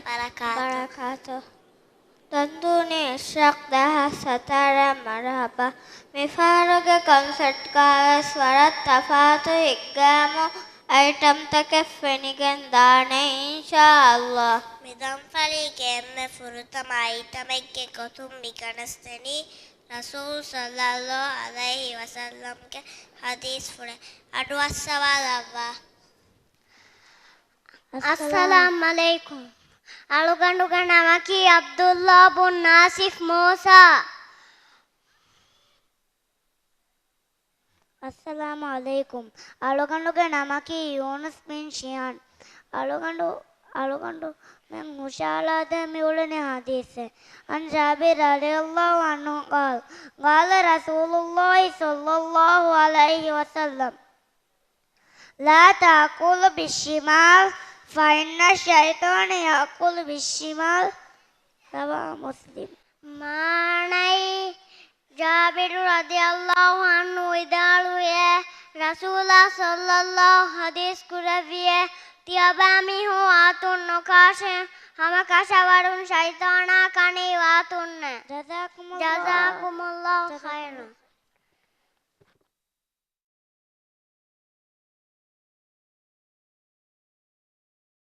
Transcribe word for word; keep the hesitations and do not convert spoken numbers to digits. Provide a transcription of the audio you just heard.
ވަބަރަކާތުހު. ދަންދޫނި އިޝްރާޤް ދާހާ ސަތާރަ މަރުޙަބާ. މިފަހަރުގެ ކޮންސެޕްޓްގަވެސް ވަރަށް ތަފާތު ހިތްގައިމު އައިޓަމްތަކެއް ފެނިގެން ދާނެ އިންޝާﷲ. މި ދަންފަޅީގެ އެންމެ ފުރަތަމަ އައިޓަމެއްގެ ގޮތުން މި ގަނެސްދެނީ ރަސޫލު ޞައްލަﷲ ޢަލައިހި ވަސައްލަމްގެ ޙަދީޘްފުޅެއް. އަޑުއައްސަވާލައްވާ. އައްސަލާމް ޢަލައިކުމް. އަޅުގަނޑުގެ ނަމަކީ ޢަބްދުﷲ ބުން ނާސިފް މޫސާ. އައްސަލާމް ޢަލައިކުމް. އަޅުގަނޑުގެ ނަމަކީ ޔޫނުސް ބިން ޝިހާން. އަޅުގަނޑު، އަޅުގަނޑުމެން ހުށަހަޅާދޭ މިއުޅެނީ ޙަދީޘެއް. عن جابر رضي الله عنه قال، قال رسول الله صلى الله عليه وسلم، لا تأكل بالشمال، فإن الشيطان يأكل بالشمال. رواه مسلم. މާނައީ، ޖާބިރު ރަޟިޔަﷲ ޢަންހު ވިދާޅުވިއޭ، ރަސޫލާ ޞައްލަﷲ ޙަދީޘް ކުރެއްވިއޭ، ތިޔަބައިމީހުން ވާތުން ނުކާށިން، ހަމަކަށަވަރުން ޝައިޠާނާ ކަނީ ވާތުންނޭ. جزاكم الله. جزاكم الله خيرا.